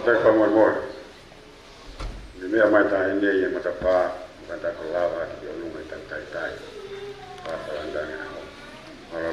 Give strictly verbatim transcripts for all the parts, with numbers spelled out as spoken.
Tau fakamolemole. Mea mai taha ʻi he matapā, mata ko lava ki ʻolunga ʻi he tangataʻeiki. Pāpā langa ʻaho. Mālō.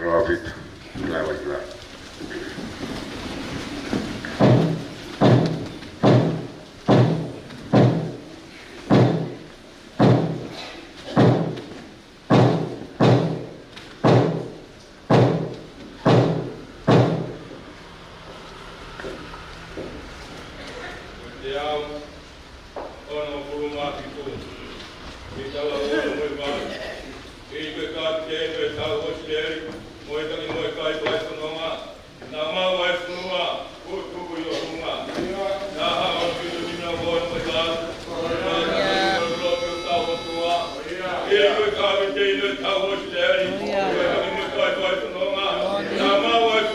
Love it. Love it, love it. Ko e teau onongofulu mā fitu. Mei he taʻu ua noa valu. ʻI he kapiteni ʻo e tau ʻo ʻIsileli, mo e taki mo e kakai fai fononga, naʻa mau ʻa e fonua kuo tuku ʻi ʻolunga. Naʻa ʻosi ʻi he nima ʻo e tau, ʻi he kapiteni ʻo e tau ʻo ʻIsileli, mo e taki mo e kakai fai fononga, naʻa mau ʻa e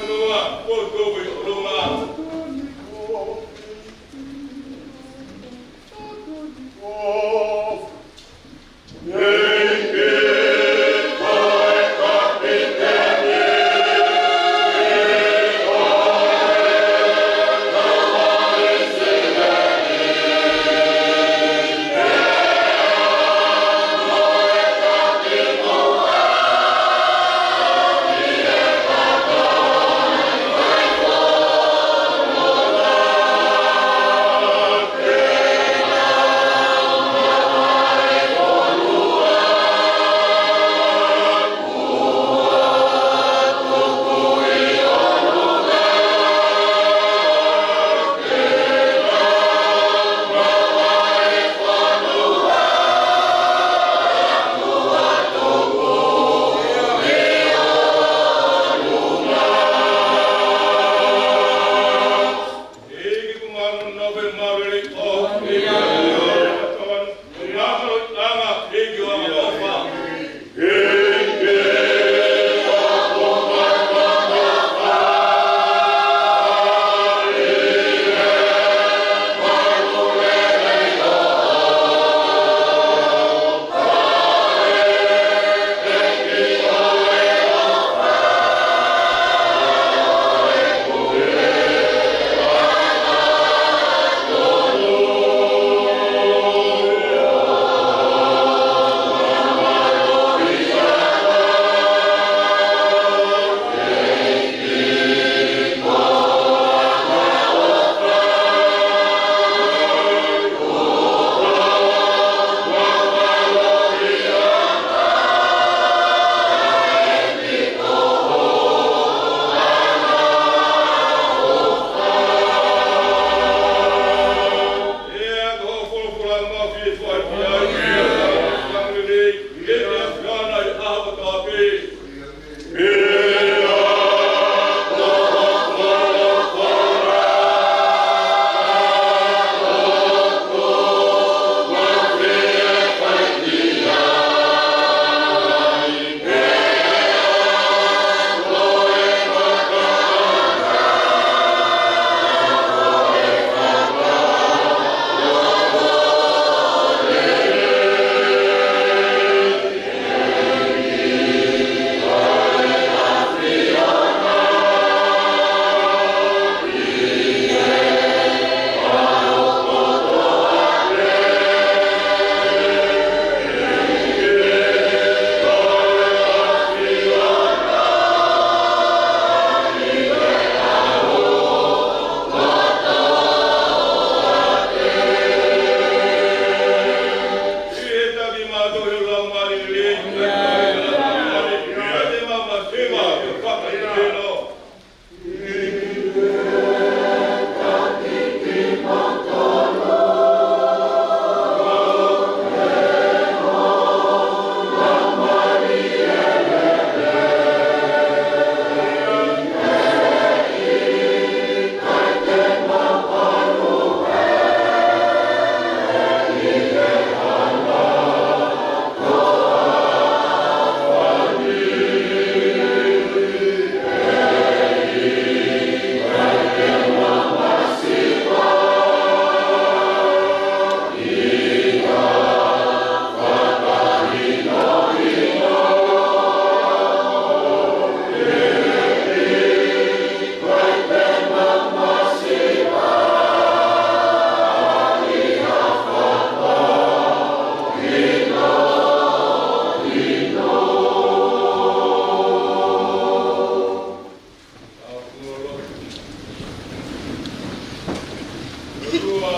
ʻOtua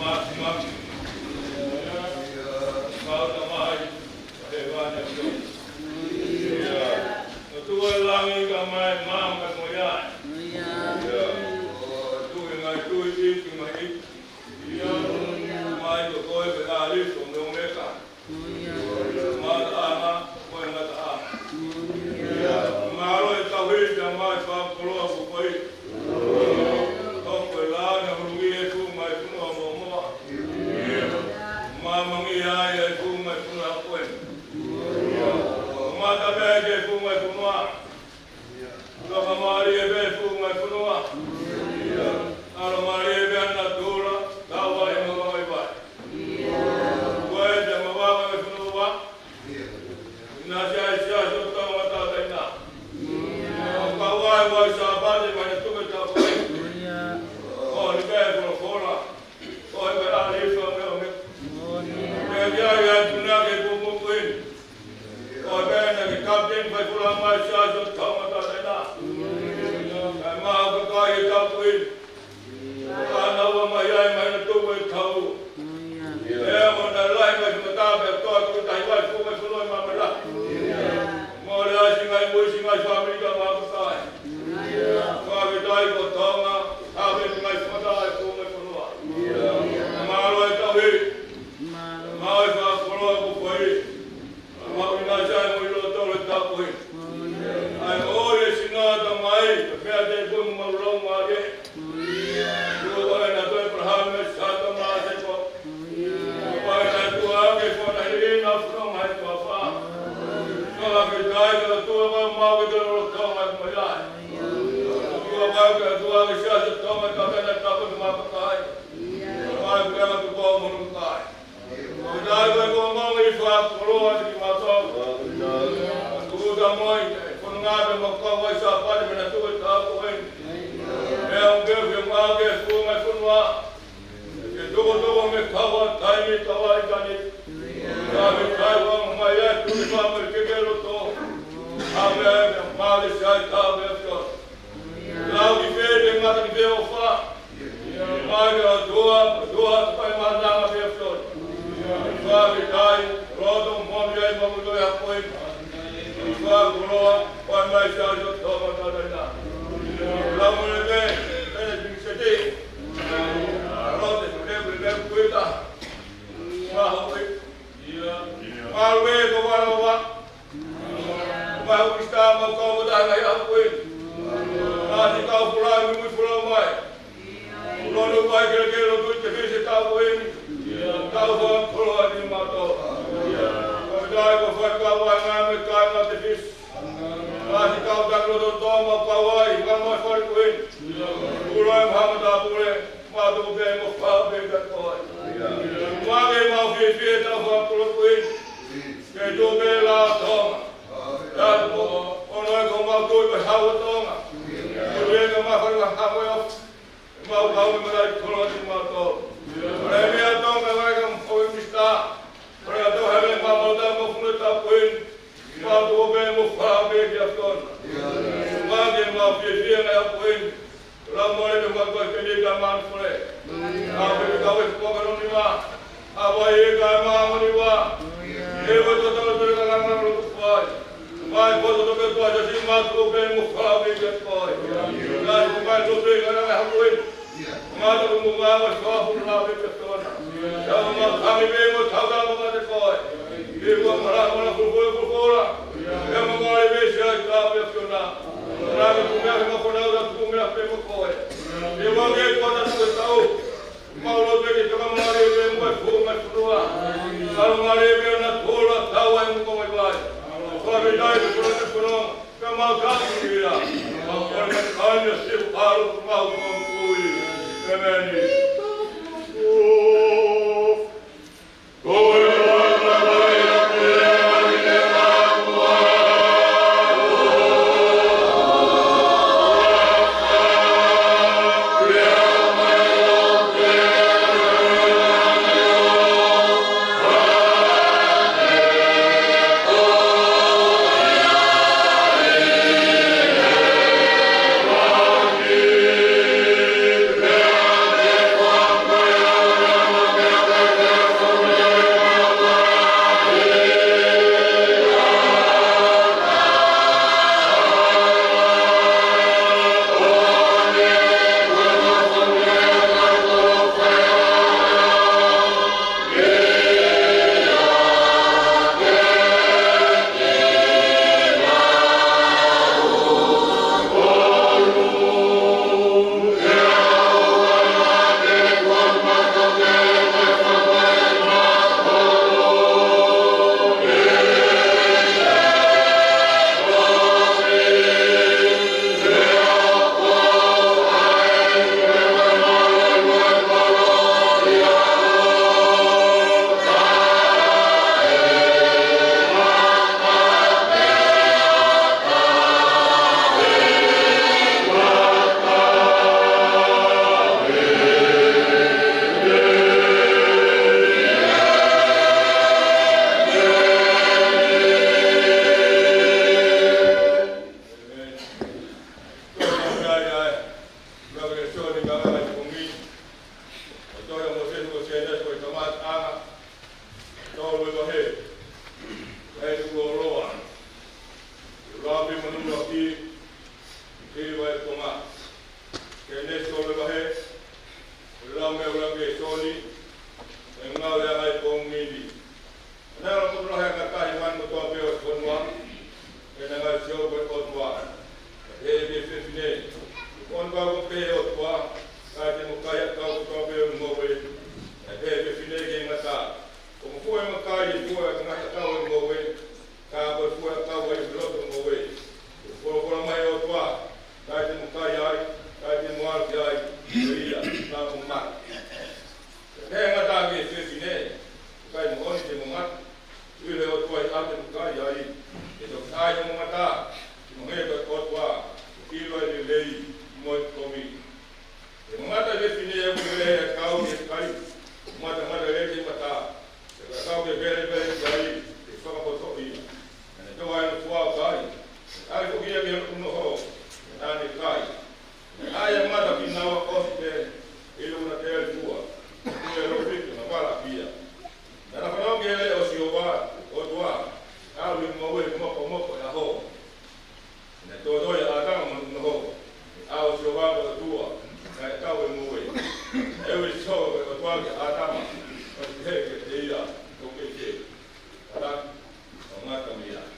Māfimafi, ʻa e Tamai ʻo hēvani mo ʻiate koe. ʻOtua ʻo langi, ka mai mama mo ia. ʻOtua ʻo e ngaahi tuʻi, ʻEiki mo e ʻEiki. Mai ko koe pē ʻa e ʻAlifa mo e ʻOmeka. Mataʻanga, ko e mataʻanga. Mālō e tauhi, Tamai, fakakoloa ko koe. Ko koe lā na hulu ʻi he funga ʻo e fonua mo moa. Mamangi ai e funga ʻo e fonua ko eni. Mata pē ki he funga ʻo e fonua. Loka mālie pē funga ʻo e fonua. ʻAlo mālie pē ʻa natula, tau ai mo vaivai. Ko e te mavava ʻo e fonua. Naʻa sia sia so tau mata taina. Kau ai ʻa e Sāpate mai na tuku e tau ko ē. ʻO ni pē folofola. Ko e pē ʻAlifa mo e ʻOmeka. Pea ki ai ʻa e tuna ke kumu kuin. Ko e pē na ke kapiteni fai fula mai sia so tau mata taina. Kae mau ka kai e tau kuin. Ka na ua mai ai mai na tuku e tau. Pea mo na lai mai ki mata pea toa ki tahi vai fume fulo e mamala. Mo le asi ngai muisi ngai famili ka mau ka kai. Fakafetaʻi ko Tonga, ʻave ki ngai fata e fume fulo. Mālō e tauhi. Mālō e fakakoloa ko koe. Mau ina sai mo ilo tole tapu e. ʻA e ʻoe sina Tamai, pea te pun mau lau mai e. Tuʻu ʻoe na toe Aperahame, Saika mo Sēkope. Ko e na tuʻu ake fona hili na funa mai ko fa. Fakafetaʻi ka tuʻu ʻa mau ke te lolotonga mai ai. Tuʻu ʻa mau ke tuʻu ake sia se tonga ka mena tapu te mau kakai. Mai pea ma tuʻu ʻa mau kakai. Ko e tae ko e ko mau i fakakoloa ki mātou. Tuʻu ta moi, e fononga pea mau kau ai Sāpate mena tuʻu e tapu e. Pea ʻoku ke fie mau ke funga e fonua. Ke tokotoko mo e kava taimi kava i tani. Ka me kai wa mai e tui fa mo e keke loto. Ka me ai me male sai ka me fio. Lau ki fē te mata ki fē ʻofa. Mai ki ʻOtua, ʻOtua, pai mata ma fē fio. Fakafetaʻi, loto mo mi ai ma muto e apoi. Fakakoloa, pai mai sai o toma tataina. Lau mo le me, e ni sete. Lote, le, le, kuita. Mahoʻi. Malu e ko wala wa. Mahoʻi sta mau kau mo taha ngai au kui. Mati kau fula mi mui fula mai. Lono vai kele kele lotu te fisi kau kui. Kau fua koloa ni mato. Kau tai ko fai kau ai ngai me kai ma te fisi. Mati kau tak loto tō mau kau ai, kau mai fari kui. Ulo e mahama ta pule. Mātou pē mo fā pē ka koe. Māke mau fiefia tau fā polo kui. Ke tō pē la Tonga. Tau po, ono e ko mau tō i ko hau Tonga. Ko le ka mau fai ma hau e ofi. Mau kau me malai kolo ni mātou. Ko le mea Tonga lai ka mo fōi mista. Ko le ka tō hele mau mau tau mo funu tau kui. Mātou pē mo fā pē ki a Tonga. Māke mau fiefia ngai a kui. Lau mole me makua ke ni ka man fole. A pe ka we ko ka ni ma. A wa e ka ma ni wa. E wa to to to ka ma lo ko fai. Mai ko to to ke ko ja si ma ko pe mo fa pe ke ko. Ka ko mai to pe ka na ha ko e. Ma to mo ma wa fa fu na pe ke ko na. Ka ma ka mi pe mo ta ka ma te ko. E ko ma la ma la ko ko ko la. E ma ma e me se ai ka pe ko na. Ka ko me ma ko na la ko me pe mo ko. E ua ke kua na tuku e tau. Mau lotu ke toka mālie pē mo e fuʻu mai fonua. Kalo mālie pē na kola tau ai mo ko mai vai. Kua me tai ke kua te fonua. Ka mau tau ia. Mau kua me kai me siu kalo mau kua kui. ʻEmeni. Ngaahi ʻuluaki ʻe Soni, ʻe ngāue ʻa e ngaahi pō ni. Naʻe ʻalu ʻa e potu lahi ʻa e ngatahi manu kotoa pē ʻo e fonua, ʻi heʻene ngaahi sio ko e ʻOtua. Naʻe pehē ki he fefine, Ko hono kau ko pē ʻe he ʻOtua, ka te mo kai ʻa e kau kotoa pē ʻo e ngoue. Naʻe pehē ki he fefine ki he ngata, Ko homo fua ʻe makai ʻa e fua ʻa e ngaahi ʻakau ʻo e ngoue, ka ko e fua ʻe ʻakau ai ʻi loto ʻo e ngoue. Ko e folofola mai ʻa e ʻOtua, ʻikai te mo kai ai, ʻikai te mo ʻalu ki ai, ko ia, ka mo mate. Pea pehē ʻe he ngata ki he fefine, ʻIkai moʻoni te mo mate, ʻuhi ʻe ʻOtua ʻi ʻapi te mo kai ai, ʻe toki ʻai homo ngata, ki mo hē ko e ʻOtua, ʻo ʻilo ʻa e lelei mo e kovi. ʻE mamata ʻa e fefine ʻoku lelei ʻa e ʻakau ki he kai, ʻo matamata lelei ki he mata, ʻa e ʻakau ke velevele ki ai, ʻe fakapoto ia. Naʻa ne toʻo ʻa hono fua ʻo kai, ʻo ʻai foki ia ki hono ʻunoho, ʻo ne kai. Naʻe ʻai ʻa e mata ki he naua ʻosi pē, ʻilo naʻa ne ʻi ai e fua, ʻo ne lofi ki hono vala ʻapi ia. Naʻa na fanongo ki he lea ʻa Sihova, ʻOtua, ʻalu ʻi he ngoue mokomoko ʻo e ʻaho. Naʻe tōtōi ʻa ʻĀtama mei hono ʻunoho, he ʻao ʻo Sihova ko e ʻOtua, naʻe ʻakau ʻa e ngoue. Naʻe ui ʻe Sihova ko e ʻOtua kia ʻĀtama, ʻo ne pehē kiate ia, Ko koe pē, ʻo laka, ʻo ngata mei ai.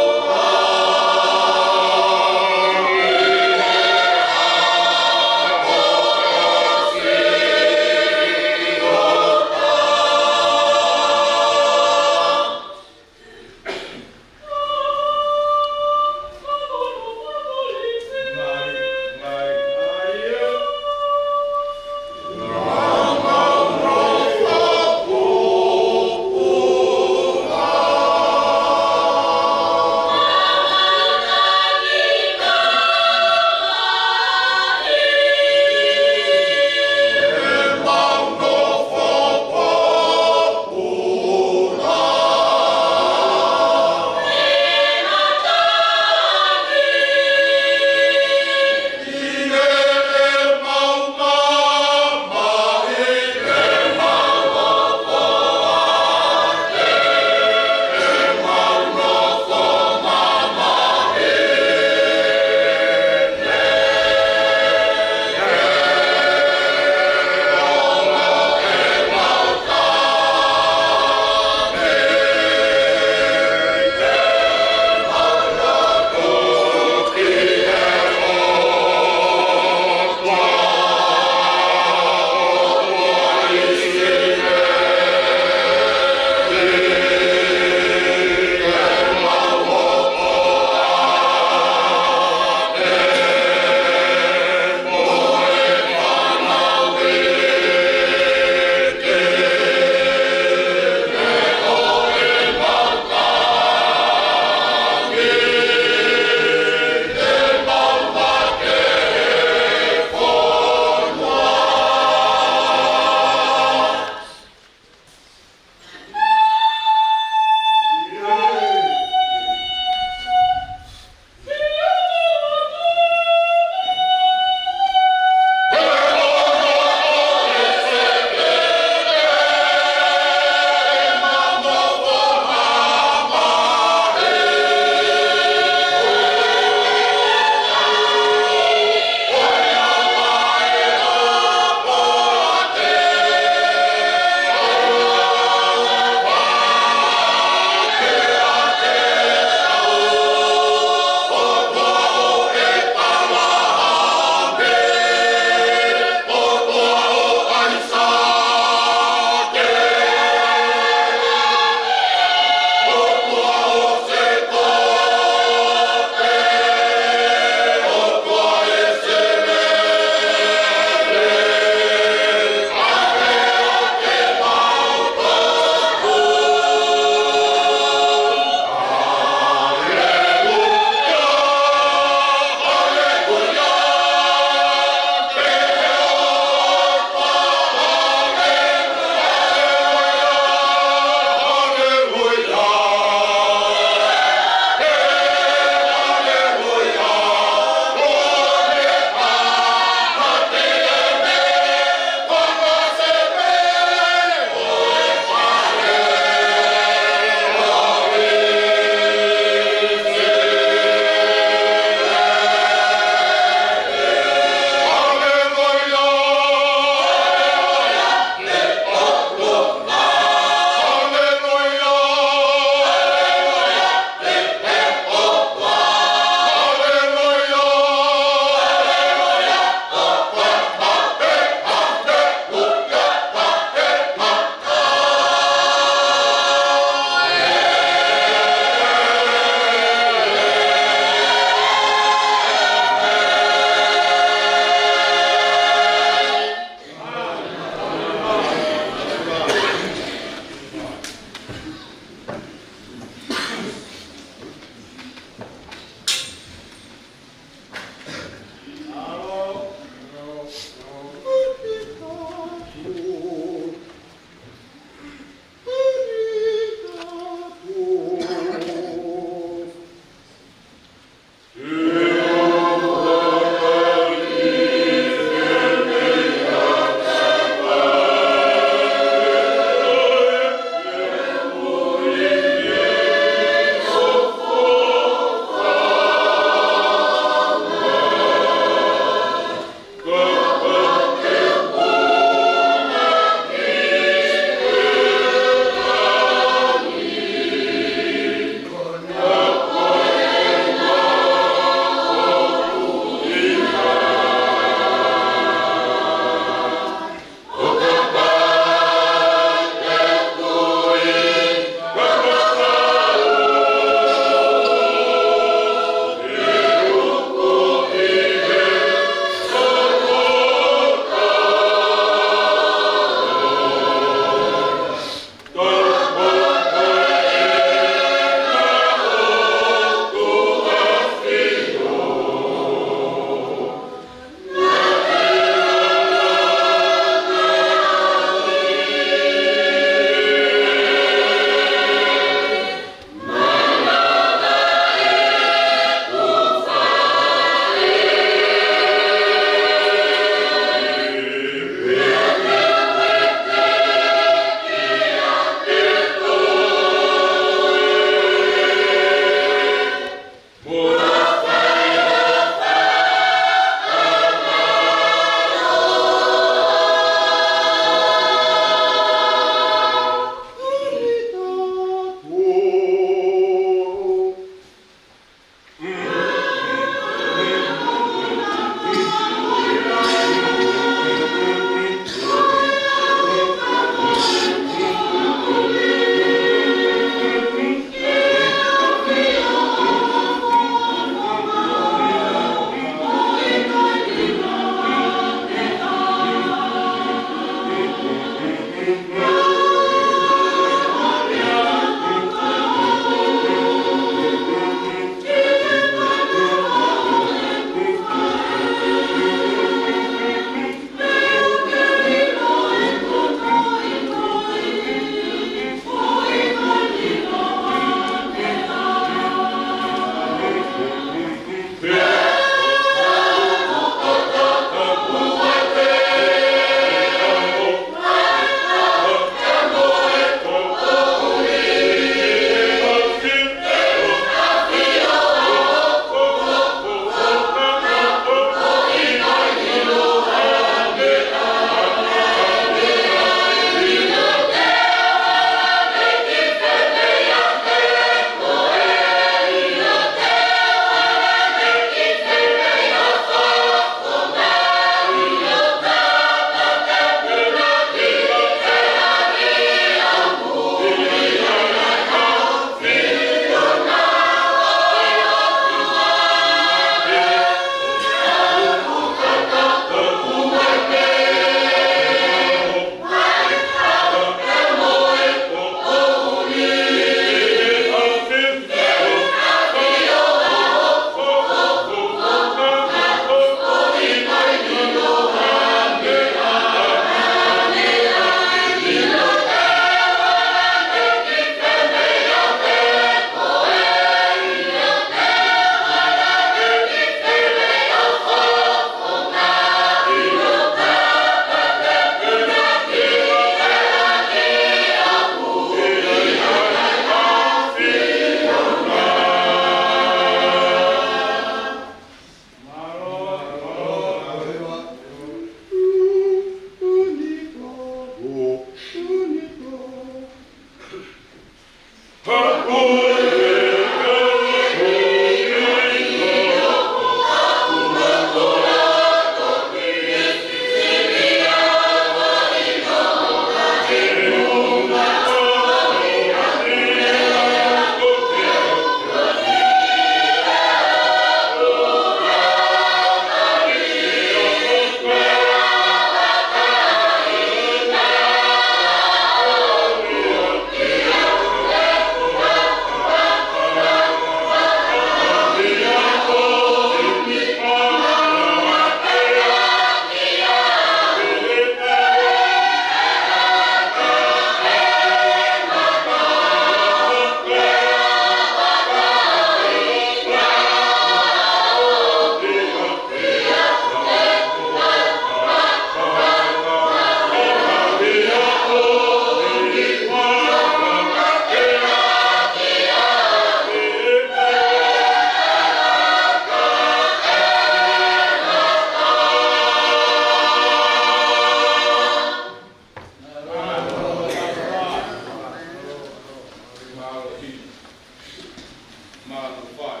Fai.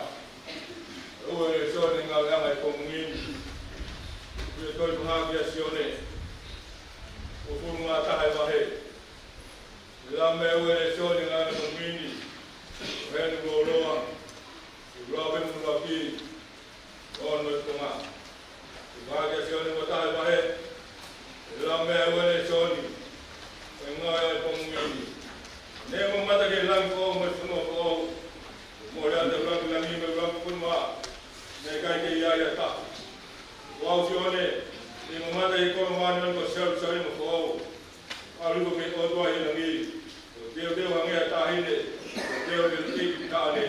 Ua e lēsoni ngāue ʻa e pongipongi ni. Ko e tohi ko ē ʻa Sione. Uofulu mā taha e vahe. Lau mai ua e lēsoni ngāue ʻa e pongipongi ni. Heni Loloa. Lau mai muʻaki. Ono e konga. Ko ē ʻa Sione uofulu mā taha e vahe. Lau mai ua e lēsoni. Ngāue ʻa e pongipongi ni. Naʻe mamata ki he langi foʻou mo e fonua foʻou. Mole atu e langilangi mo e langi fonua. Naʻe ʻikai ke ʻi ai ha tahi. Ko au Sione, naʻe mamata ʻi he kolo māʻoniʻoni ko Selusalema foʻou. ʻAlu hifo mei he ʻOtua ʻi langi. ʻO teuteu hangē ha taʻahine, ʻo teuteu ki he ʻEiki taʻane.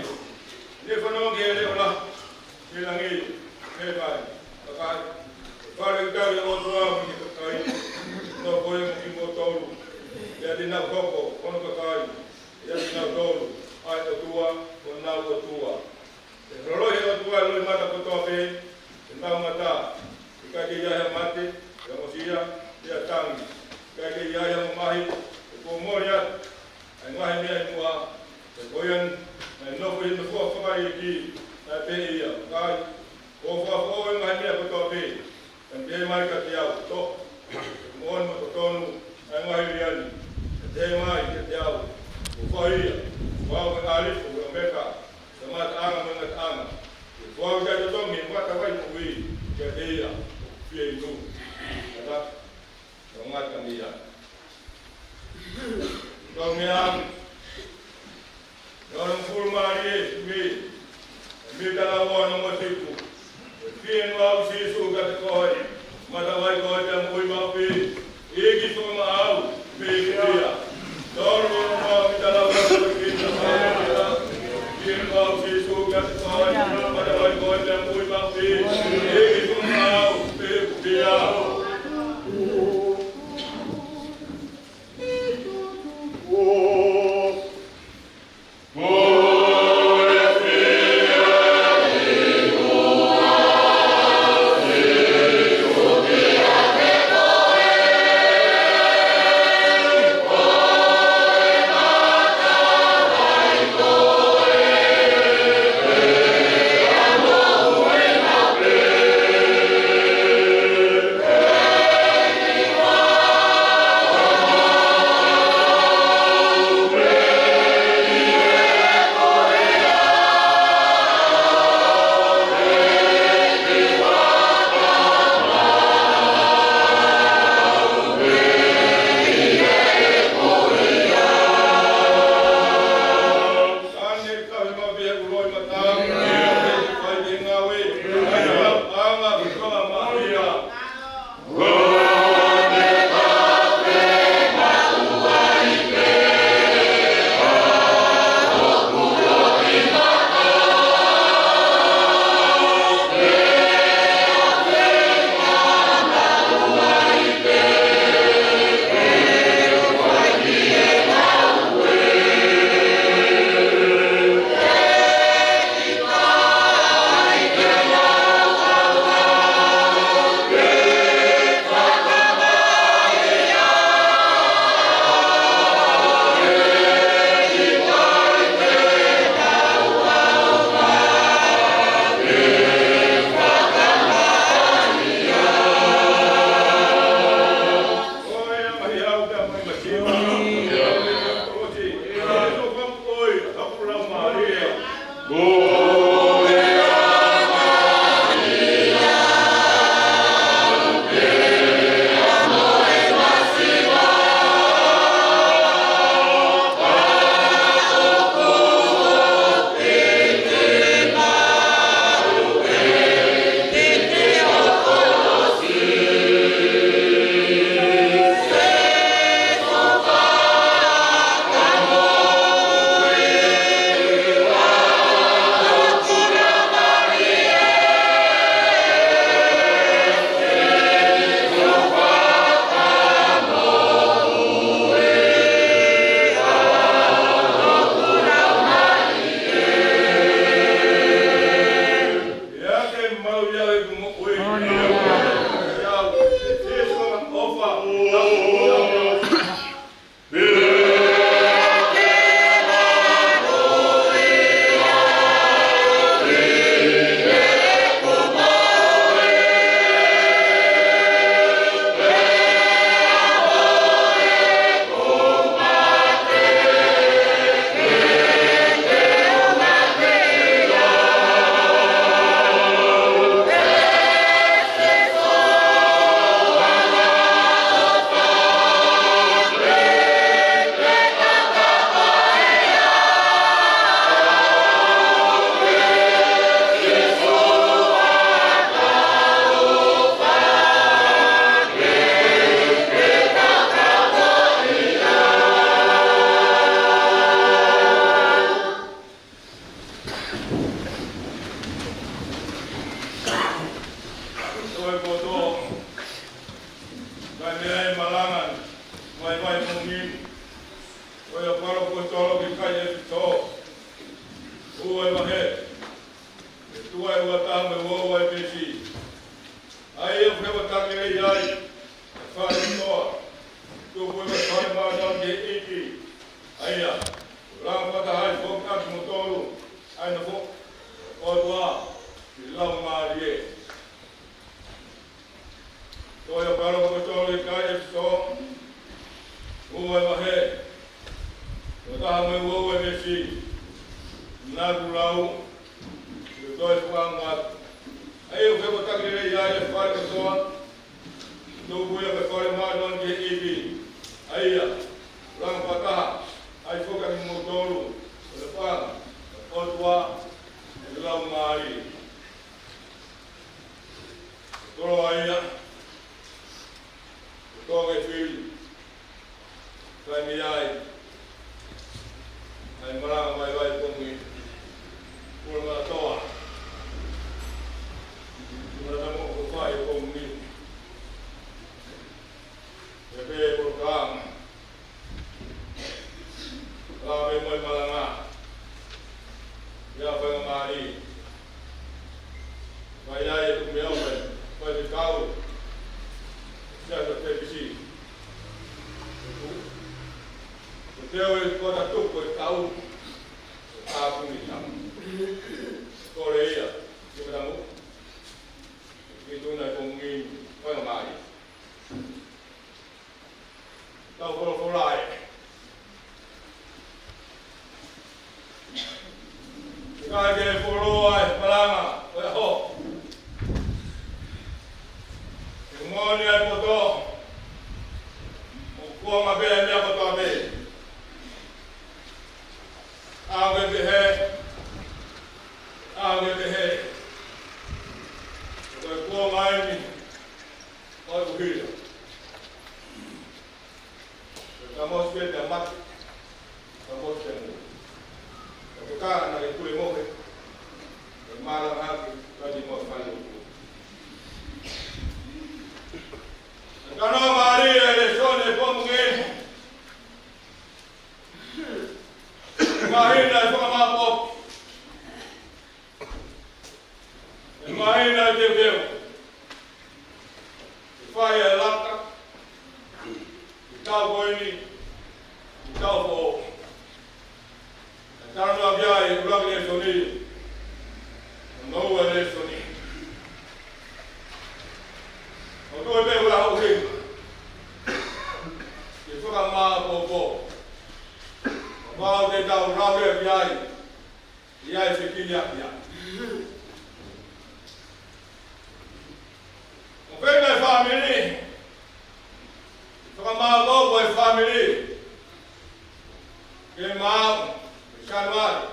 Naʻe fanongo ki he leʻo lahi mei langi, ʻo pehē mai, Vakai, ko e fale ʻoku tali ʻe he ʻOtua mo e kakai, nofo ia mo kimoutolu. ʻIate kinautolu hono kakai, ʻiate kinautolu ʻa e ʻOtua, ko honau ʻOtua. ʻE lolohi ʻe he ʻOtua e loʻimata kotoa pē, ʻi heʻenau mata, ʻikai ke ʻi ai ha mate, pe ongosia, pe tangi, ʻikai ke ʻi ai ha mamahi, ʻe kuo mole atu ʻa e ngaahi meʻa ʻi muʻa, he ko ia naʻe nofo ʻi he nofoʻa fakaʻeiʻeiki, naʻe pehē ʻe ia, Vakai, kuo u fakafoʻou ʻa e ngaahi meʻa kotoa pē, pea naʻe pehē mai kiate au, Tohi, ko e moʻoni mo e totonu ʻa e ngaahi lea ni, pea pehē mai kiate au, Ko au ia, ko au ko e ʻAlifa mo e ʻOmeka, ko e kamataʻanga mo e ngataʻanga. Ko au ʻoku ʻikai totongi ʻe he matavai moʻui kiate ia ʻoku fie inu. Kata, ʻo ngata mei ai. Kau meʻa, ʻe ono fulu mālie, mei, mei he tala ua ono mo e fitu. Fie inu au Sīsū kiate koe, matavai ko e moʻui maʻu pē, ʻEiki fakamaʻau, pea ʻEiki pē ia. Tolu ono mau mita lau atu ki he tala ua ono. Fie inu au Sīsū kiate koe, matavai ko e moʻui maʻu pē, ʻEiki fakamaʻau, pea ʻEiki pē ia. Ko e poto, kae meʻa e malanga, vaivai pongipongi, ʻo e ʻaposetolo ki he kakai ʻEfesō, ua e vahe, ʻe tuai ua taha mo e ua ua e veesi. ʻA ia ʻoku fepaki lelei ai e fale kotoa, tuku ʻa e fale māʻoniʻoni ki he ʻEiki, ʻa ia ʻoku langa fakataha ai foki ʻakimoutolu ʻa e nofo ʻo e ʻOtua ʻi he Laumālie. Ko e ʻaposetolo ki he kakai ʻEfesō, ua e vahe, ua taha mo e ua ua e veesi, naʻa ku lau, ʻo toe fakaangaʻi atu. ʻA ia ʻoku fepaki lelei ai e fale kotoa, tuku ia ko e fale māʻoniʻoni ki he ʻEiki, ʻa ia ʻoku langa fakataha ai foki ʻakimoutolu ʻo e paʻanga ʻo e ʻOtua ʻi he Laumālie. Ko e koloa ia, ko e toʻo ke fili, kae meʻa ai ʻa e malanga vaivai pongipongi, ʻo e malanga toʻa, ʻo e malanga mo ko fai pongipongi. ʻE pē polokalama lave mo e malanga, ʻi he faingamālie. Fai ai e tuʻu meʻa ʻo fai, fai e kau, sia sa tepisi. Ko e teu e kota tuku e kau, ka puni tau. Kole ia, ki manamu. Ki tuna e pongipongi, faingamālie. Tau folofola ē. Kae ke folofola e malanga ʻo e ʻaho. ʻE moʻoni ʻa e poto, ʻoku kuonga pē ʻa e meʻa kotoa pē. ʻAho ke pehē, ʻaho ke pehē. Ko e kuonga eni ʻo e ʻuhila. Ka mosi pē te mate, ka mosi pē mo. Ka ke kana ke kule mohe, ke malanga hake, ka ni mo fai o. Ka no mari e lēsoni e pongipongi. Mahina e fakamāʻopoʻopo. ʻE mahina e teuteu. ʻE fai e laka. ʻI he taʻu ko eni. ʻI he taʻu foʻou. ʻE talanoa ki ai e ʻuluaki lēsoni. Hono ua lēsoni. ʻO toe pē ʻuluaki ʻuhinga. Ke fakamāʻopoʻopo. Mau te tau lau ki ai. ʻI ai e fekiliʻaki ia. ʻO fēfē e fāmili? Fakamāʻopoʻopo e fāmili. Ke maʻu, ke Sānuali.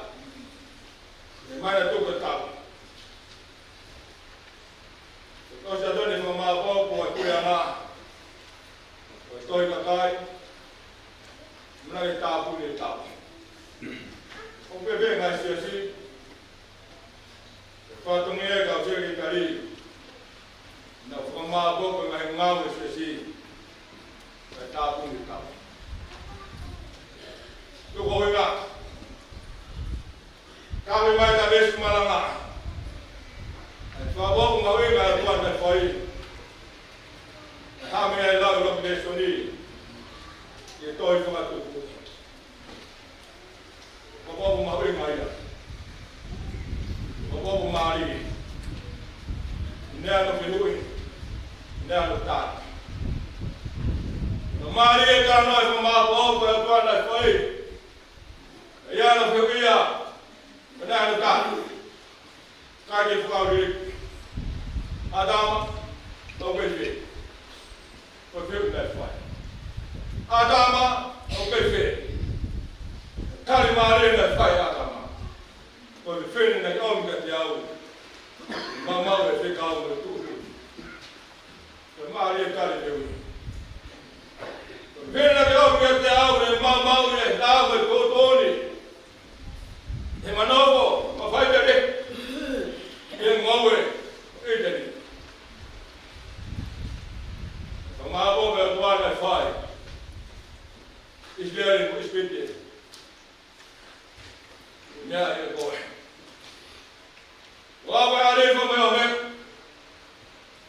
Ke mai na tuku e taʻu. Ko e ʻosi atu eni e fakamāʻopoʻopo e puleʻanga, ko e Tohi Kakai, muna ke tāpuni e taʻu. ʻOku pehē ngaahi siasi, ʻe fatongia e kau sekelitali, naʻa fakamāʻopoʻopo e ngaahi ngāue ʻa e siasi, kae tāpuni e taʻu. Tuku ʻuhinga, Kave mai ka veesi malanga. ʻAi fakaʻopu mahuʻinga ʻa e ʻOtua naʻe fai. ʻE hā meʻa ʻe lau ʻi he lēsoni. ʻI he tohi Fakatupu. Fakaʻopu mahuʻinga ia. Fakaʻopu mālie. ʻI heʻene fehuʻi. ʻI heʻene tali. Ka mālie e talanoa ʻi he fakamāʻopoʻopo ʻa e ʻOtua naʻe fai. ʻI heʻene fehuʻi ia, pea naʻe tali. Kae ke fakaʻuli. ʻĀtama, ʻoku ke fē? Ko e fehuʻi naʻe fai. ʻĀtama, ʻoku ke fē? Tali mālie naʻe fai ʻe ʻĀtama. Ko e fē naʻa ke ʻomi kiate au? Maumau e fekau mo e tuʻutuʻuni. Ko e mālie e tali fehuʻi. Ko e fē naʻa ke ʻomi kiate au ʻe maumau e lau e tuʻutuʻuni. ʻE manako, mafai pē ke ngoue ʻi ʻĪteni. Ko au ko e ʻAlifa mo e ʻOmeka,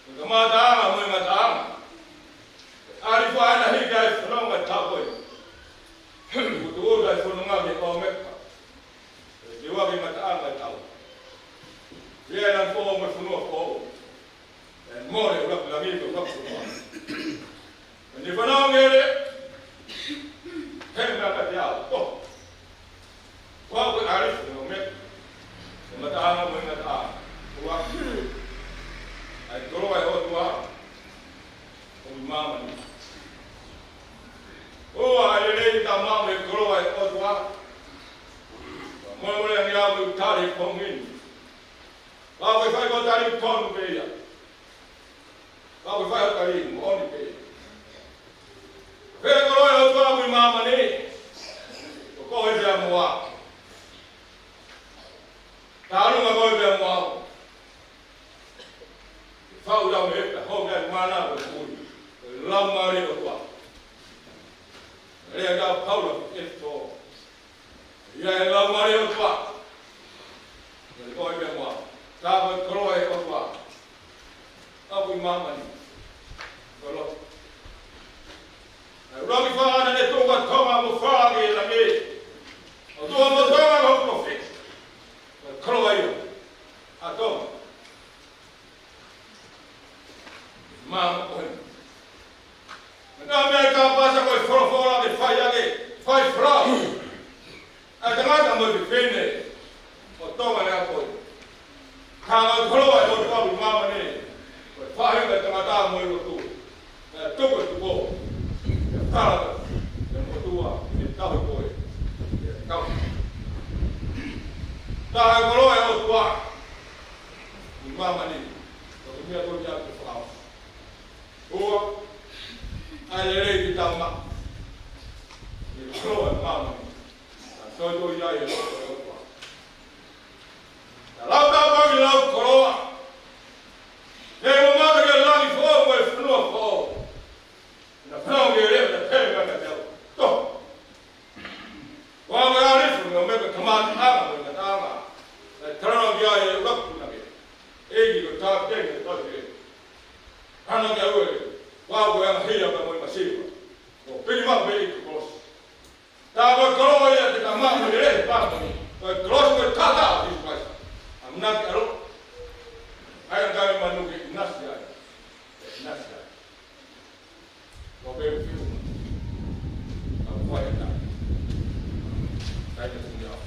ko e kamataʻanga mo e ngataʻanga. ʻAlifa ʻa ē naʻe hiki ʻa e fononga ʻo e tau ko ē, kuo tuʻuta ʻa e fononga mei he ʻOmeka, ʻo tuʻu ʻa e ngataʻanga ʻo e tau. ʻI ai ʻa e foʻou mo e fonua foʻou, ʻa e mole ʻo e ʻuluaki langi mo e ʻuluaki fonua. Ko ʻene fanongo ange, he meʻa kiate au, ko au ko e ʻAlifa mo e ʻOmeka, ko e kamataʻanga mo e ngataʻanga. ʻOku ʻi ai ʻa e koloa ʻa e ʻOtua ʻoku ʻi māmani. ʻOku ʻi ai e lelei ke tau maʻu e koloa ʻa e ʻOtua. Ko e molemole ange ʻa e tali ko eni. Ko e fai ko e tali tonu pē ia. Ko e fai ko e tali moʻoni pē ia. Pea ko e koloa ʻa e ʻOtua ʻoku ʻi māmani, ko koe pea mo au. Talu mo koe pea mo au. Fau lau me eka, hou me mana ko kui. Laumālie ʻo e ʻOtua. Lea ʻa Paula ki ʻEfesō. ʻI ai e Laumālie ʻo e ʻOtua. Ko koe pea mo au. Ko e koloa ʻa e ʻOtua ʻoku ʻi māmani. Ko e lotu. ʻA e ʻuluaki fā naʻe toka Tonga mo fā ke langi. ʻO Tonga mo Tonga mo Tonga. Ko e koloa ia ʻa Tonga. Māmani. Naʻa mea ka pasa ko e folofola ke fai ake, fai folau. ʻA e tangata mo e fefine ʻo Tonga lea ko ē. Ka ko e koloa ʻa e ʻOtua ʻoku ʻi māmani, ko e faʻahinga ʻo e tangata mo e lotu. ʻE tuku e tuko, ʻe tala, ʻe motuʻa, ʻe tau ko ē, ʻe tau. Ka ko e koloa ʻa e ʻOtua ʻi māmani, ko e meʻa ko ia ke fakaʻosi. Ua, ʻa e lelei ke tau maʻu e koloa ʻi māmani. Ka toe toe ia e loto e ʻOtua. Ka lau tau pau ki lau koloa. He ʻoku mamata ki he langi foʻou mo e fonua foʻou. Naʻa fanongo ki he lea, naʻe pehē mai kiate au, Tō. Ko au ko e ʻAlifa mo e ʻOmeka, kamataʻanga mo e ngataʻanga. Naʻe talanoa ki ai e ʻuluaki punake, ʻEiki ko e Kapiteni ʻo e Kapiteni. Hanga ki he ue, ko au ko e angahia pea mo e masiva. Kuo piki maʻu mei he kolosi. Tā ko e koloa ia te ta maʻu mo e lelei pāpani. Ko e kolosi ko e taʻataʻa ʻo Sīsū Kalaisi. ʻAmanaki ʻa e loto. ʻAi ʻa e kai manu ke ʻinasi ai. ʻInasi ai. Ko e pē fiu. ʻA ko e taʻa. Kai te tuni au.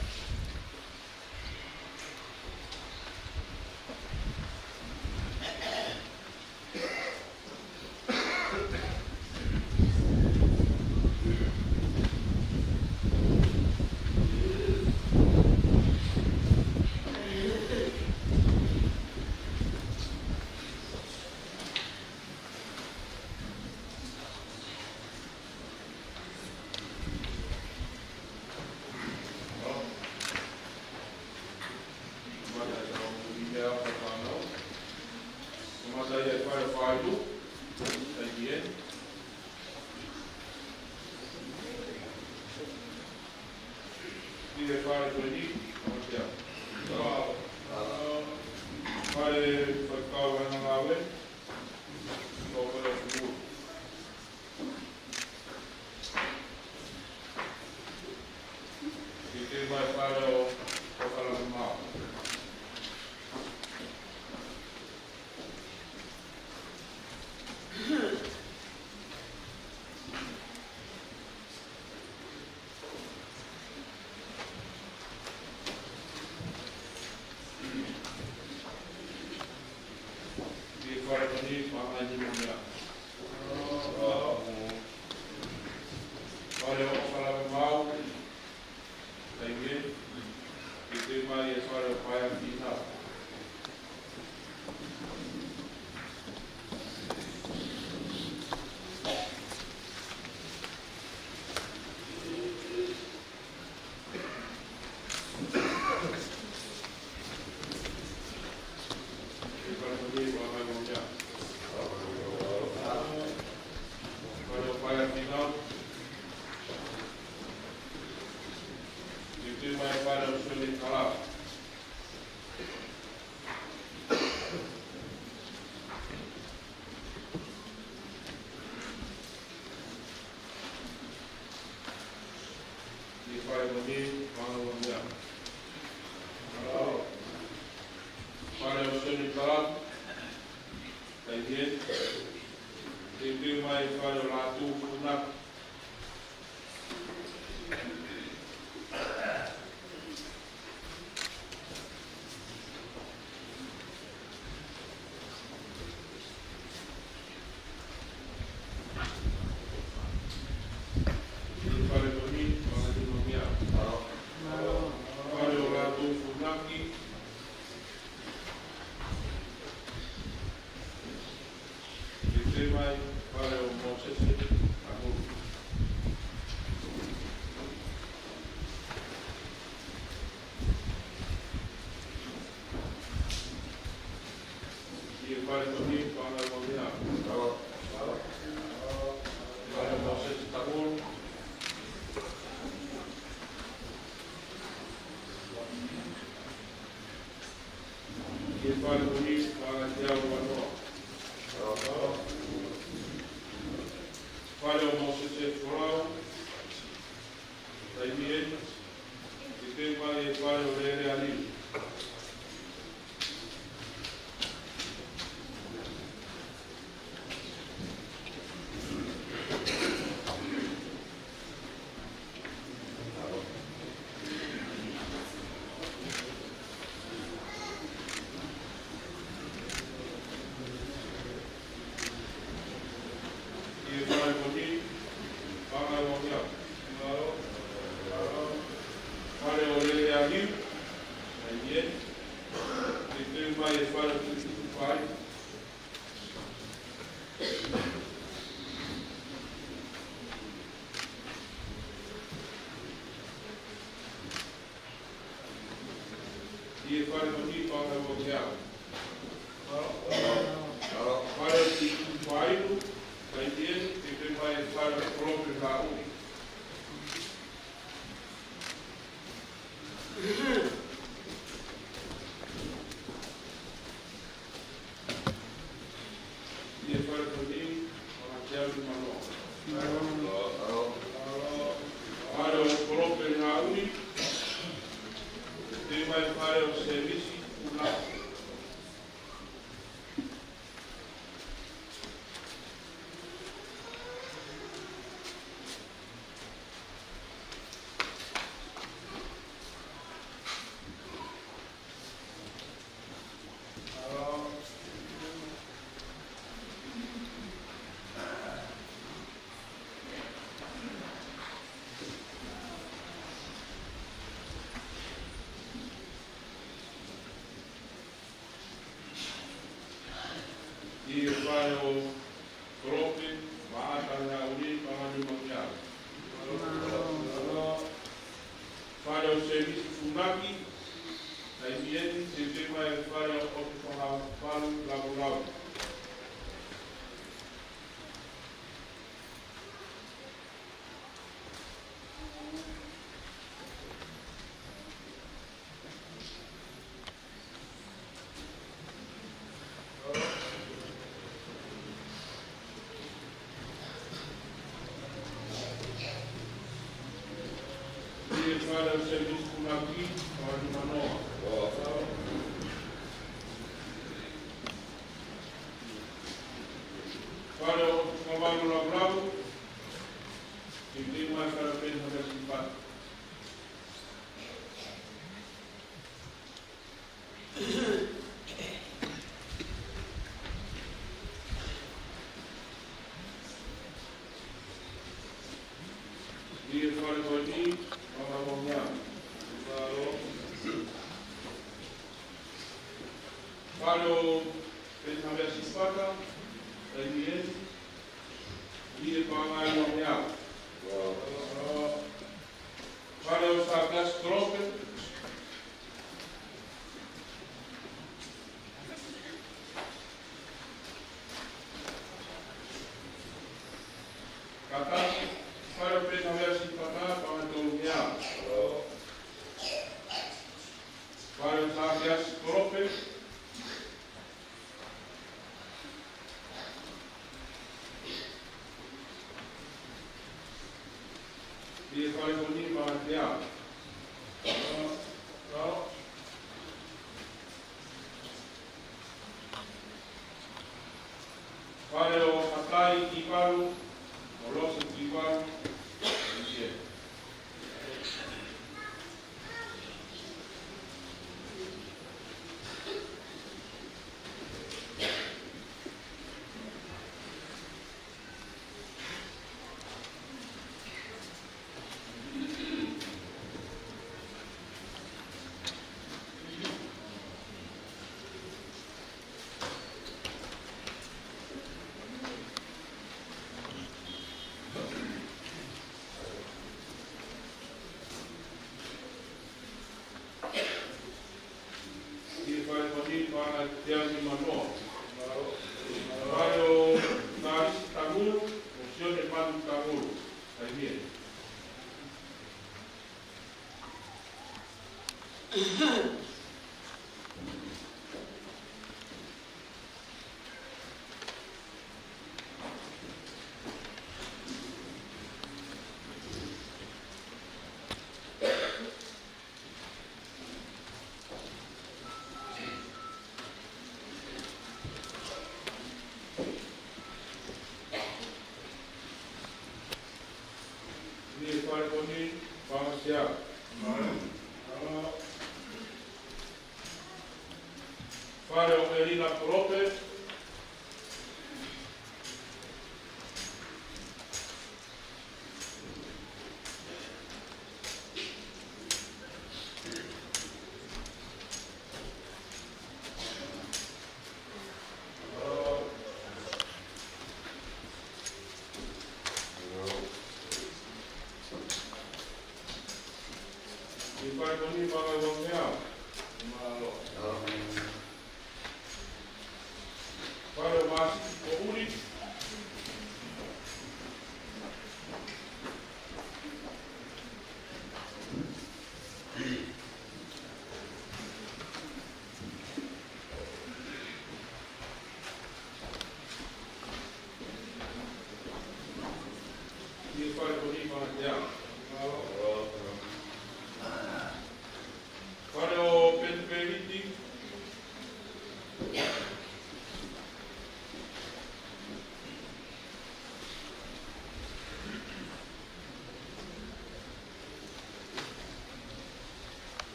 Fale ʻo Sione Talatu, taimi ʻeni, teuteu mai e fale ʻo Lātū Funaki. Fale ko eni, fale ʻo Lātū Funaki. Teuteu mai e fale ʻo Mōsese Tamulu. Fale ko eni, fale ʻo Lātū Funaki. Fale ʻo Mōsese Tamulu. Fale ko eni, fale ʻo Tiau Vanoa. Fale ʻo Mōsese Folau. Taimi ʻeni, teuteu mai e fale ʻo Lele Aliu. Fale ko eni, fale ʻo Tiau. Fale ʻo Lele Aliu. Taimi ʻeni, teuteu mai e fale ʻo Tuʻituʻifailu. Fale ko eni, fale ʻo Tiau. Fale ʻo Tuʻituʻifailu. Taimi ʻeni, teuteu mai e fale ʻo Kolope Haʻui. Fale ko eni, fale ʻo Tiau Vanoa. Fale ʻo Kolope Haʻui. Teuteu mai e fale ʻo Sēmisi Funaki. Fale ʻo Kolope Maʻata Haʻui, fale ʻo Niumakiao. Fale ʻo Sēmisi Funaki. Taimi ʻeni, teuteu mai e fale ʻo ʻOtu Fakapalu Lavulau. Fale ʻo Sēmisi Funaki, fale ʻo Niumanoa. Fale ʻo ʻOtu Fakapalu Lavulau. Teuteu mai e fale ʻo Peni Havea Sipata. Fale ko eni, fale ʻo Niumakiao. Fale ʻo Peni Havea Sipata. Taimi ʻeni, fale ʻo Niumakiao. Fale ʻo Sākeasi Kolope. Kātaki, fale ʻo Peni Havea Sipata, fale ʻo Niumakiao. Fale ʻo Sākeasi Kolope. Fale ko eni, fale ʻo Tiau. Kivalu, mo Lose Kivalu, ʻAimieni. Kiʻi fale ko eni, paʻanga ʻe teau nimanoa. Fale ʻo Tasi Tangulu, mo Sione Manu Tangulu. ʻAimieni. Kiʻi fale ko eni, paʻanga ʻe teau. Fale ʻo ʻElina Polope. Kiʻi fale ko eni, paʻanga ʻe uangeau. Fale ʻo Masi Koʻuli. Kiʻi fale ko eni, paʻanga ʻe teau. Fale ʻo Peni Peliti.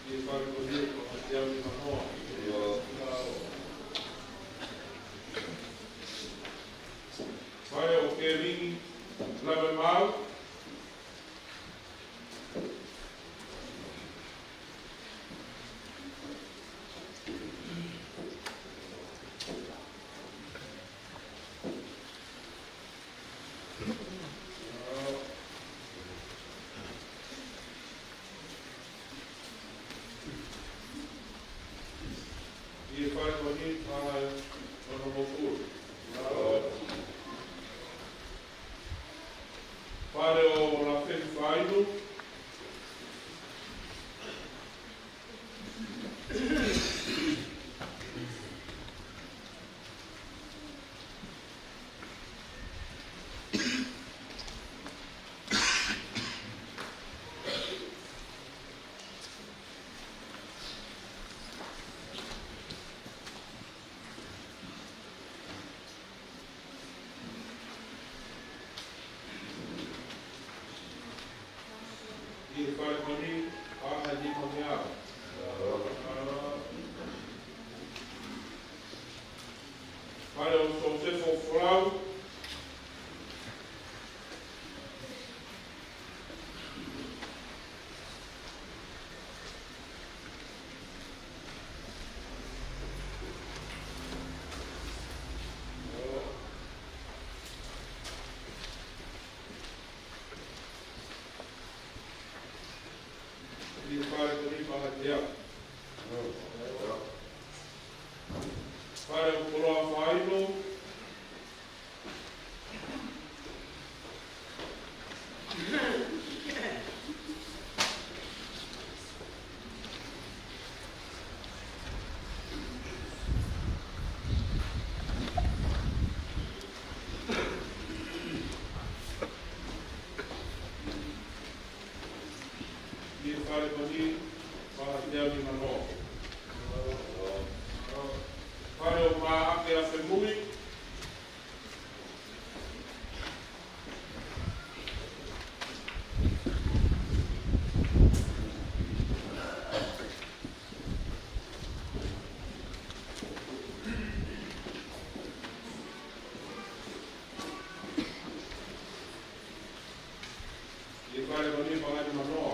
Kiʻi fale ko eni, paʻanga ʻe teau nimanoa. Fale ʻo Kevin Lavemaau. Kiʻi fale ko eni, paʻanga ʻe onongofulu. Fale ʻo Lafeni Fainu. Kiʻi fale ko eni, paʻanga ʻe nimangeau. Fale ʻo Sosefo Folau. Kiʻi fale ko eni, paʻanga ʻe teau. Fale ʻo Koloa Fainu. Kiʻi Fale ko eni, fanga teau nimanoa. Fale ʻo Maʻake ʻAfemui. ʻI he fale ko eni, fanga nimanoa.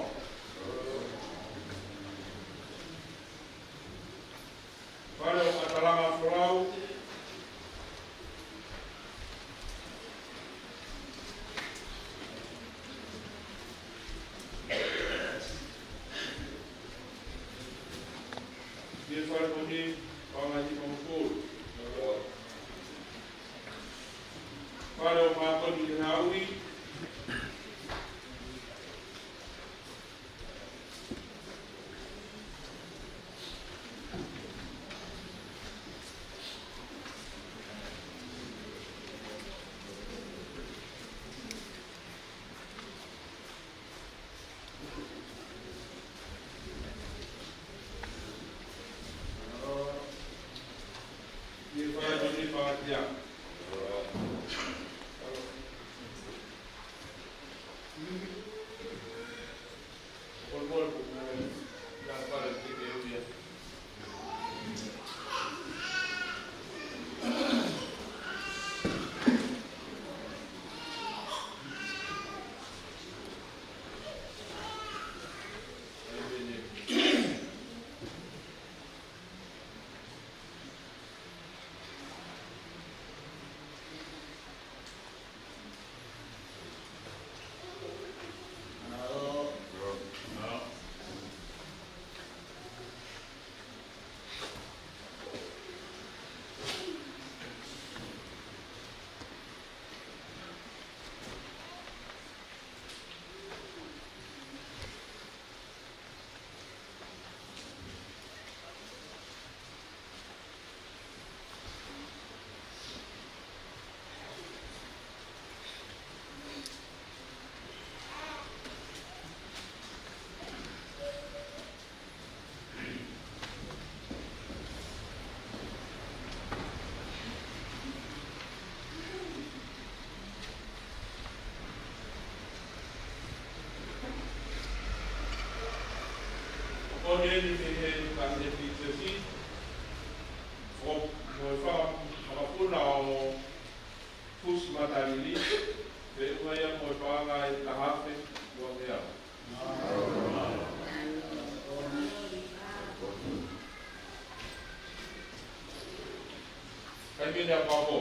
Fale ʻo ʻAtalanga Folau. ʻI he fale ko eni, fanga nimangofulu. Fale ʻo Mātoni ʻi he Haʻui. Ko eni mei he Kaneheti Church, ko e fanga, fakapuna ʻo Fusi Matalili, pea ʻoku ʻi ai mo e paʻanga ʻe taha afe ua ngeau. Kae pehē ʻa Papa.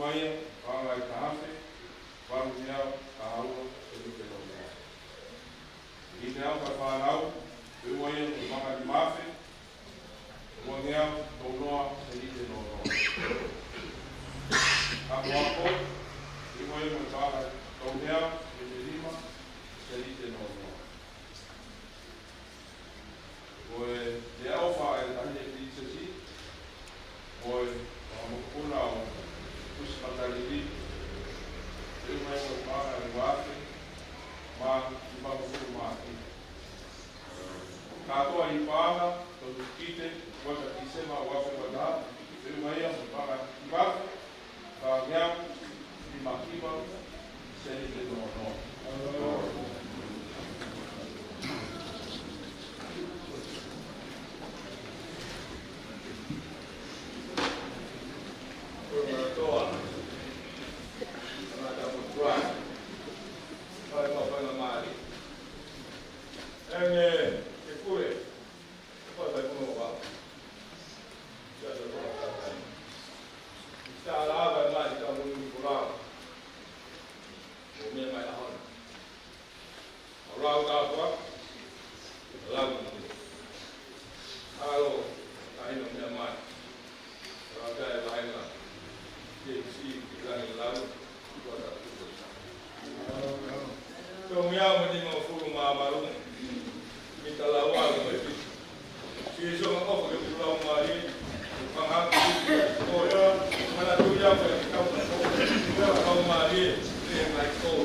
Ia, paʻanga ʻe taha afe, valu ngeau taha ua seniti noa noa. Hine ʻauha ʻa e fānau, feʻunga ia mo e paʻanga ʻe nima afe, ua ngeau tolu noa seniti noa noa. Akoako, feʻunga ia mo e paʻanga ʻe tolu ngeau mei he nima seniti noa noa. Ko e lea ʻofa ʻa e Taʻahine Pilinisesi mo e Fanga Mokopuna ʻo Fusi Matalili, feʻunga ia mo e paʻanga ʻe ua afe mo e nimangofulu mā hiva. Kātoa ʻi he paʻanga Tokikite, kuata Tīsema ua afe ua taha, feʻunga ia mo e paʻanga ʻe nima afe, fā ngeau nima hiva seniti noa noa. Tolu ngeau mo e nimangofulu mā valu mita lau valu mo e fitu. Sīsū ʻofa ki he ʻOtua Laumālie, fakahaofi ʻa e koe. Manatuʻi ʻa e kau kapoʻi ʻa e Laumālie, ʻi he ngaahi koe.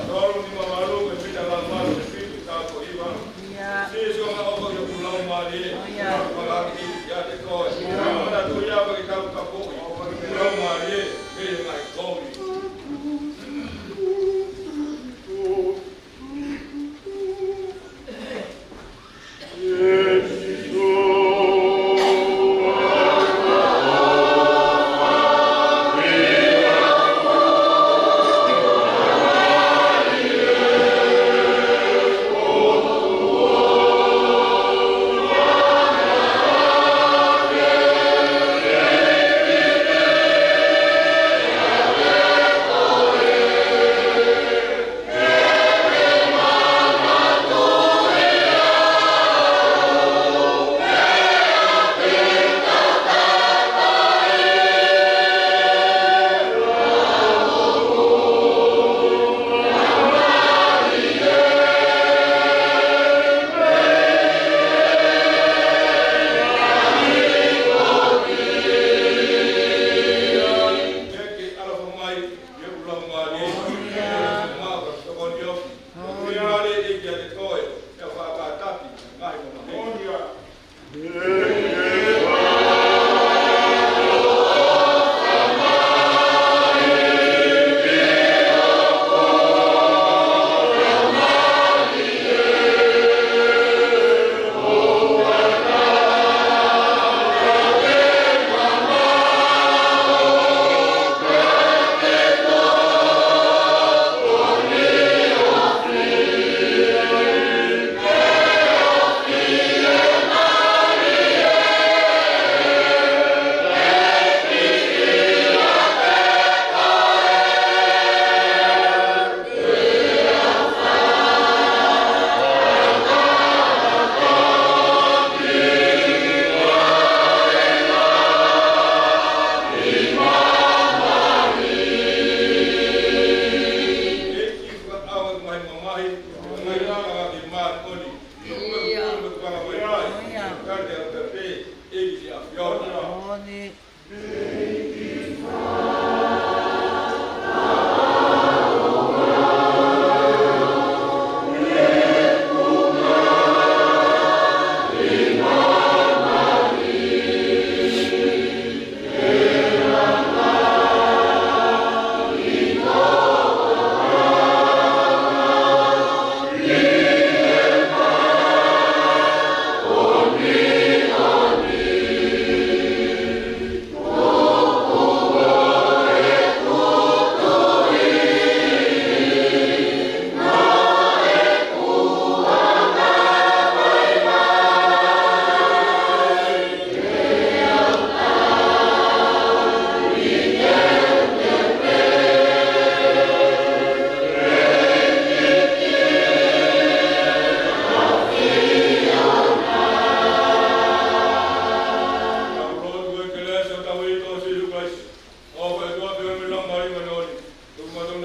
Tolu nima valu mo e mita lau valu mo e fitu, tau ko hiva. Sīsū ʻofa ki he ʻOtua Laumālie, fakahaofi ʻa e koe. Manatuʻi ʻa e kau kapoʻi ʻa e Laumālie, ʻi he ngaahi koe.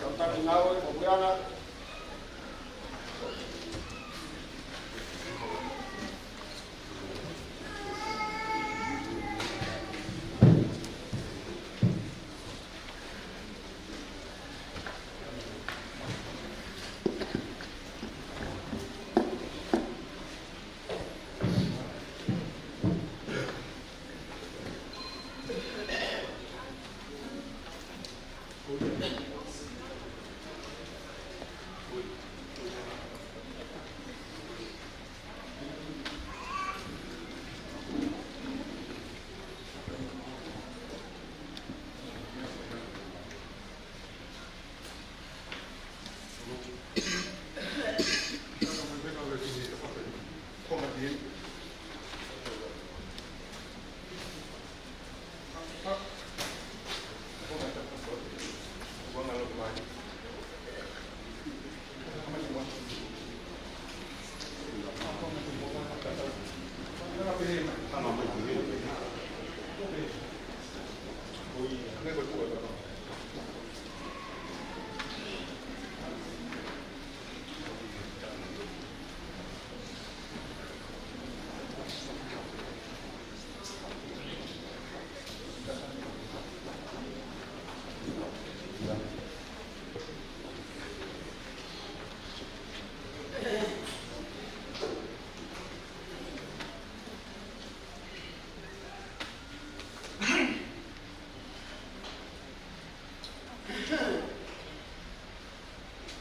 Tau taki ngāue, ʻo puleʻanga.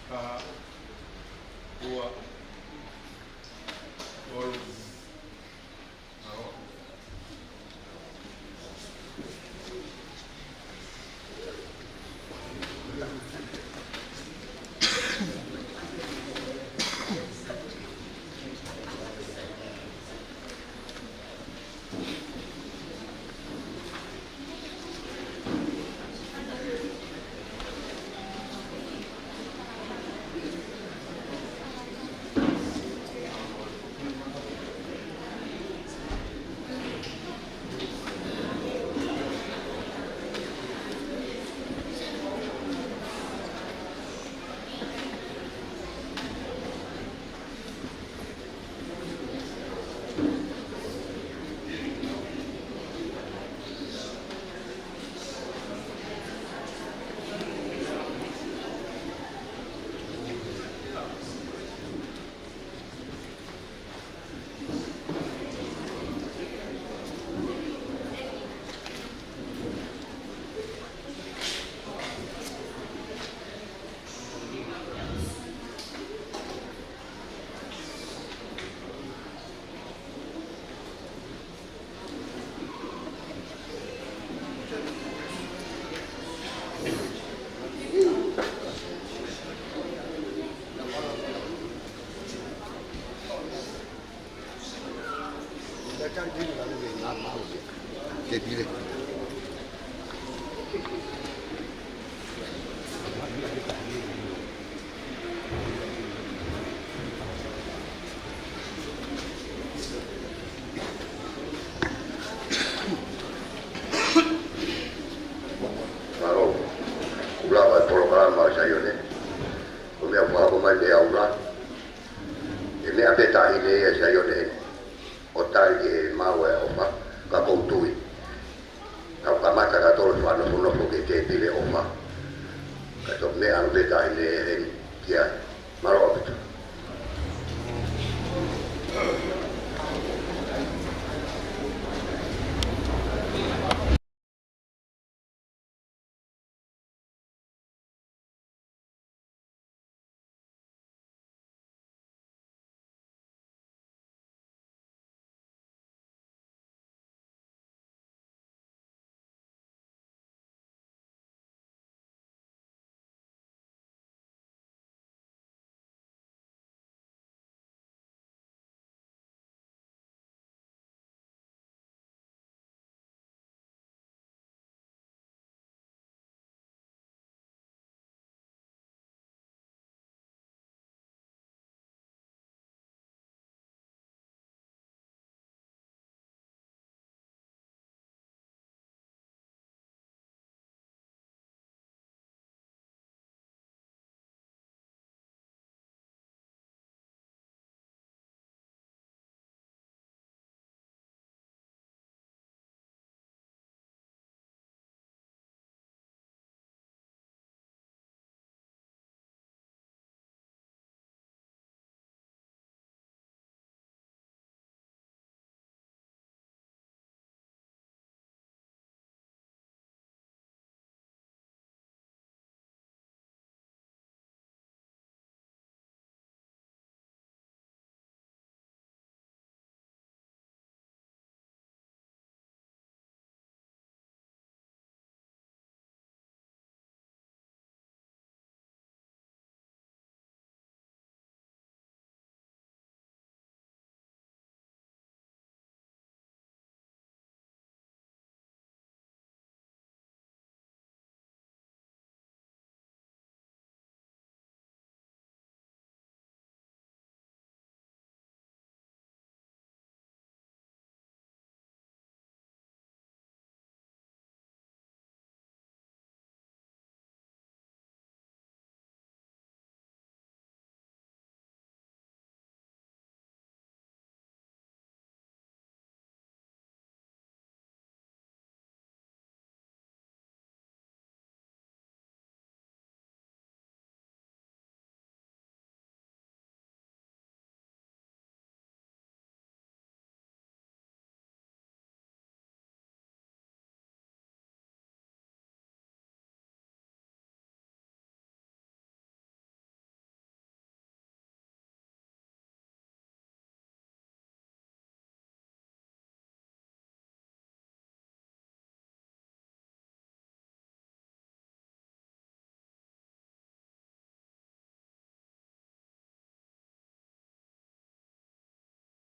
Ka ua, tolu, ua. Mau Saione, ko e meʻa ʻoku fakahoko mai mei he ʻaula, ʻe meʻa pē taʻahine ia Saione heni ʻo tali ki he maʻu ʻa e ʻofa, ka ʻoku ou tui. Tau kamata ka tolu fanofonofo ki he tēpile ʻofa. Ka tau meʻa pē taʻahine heni kia Maloa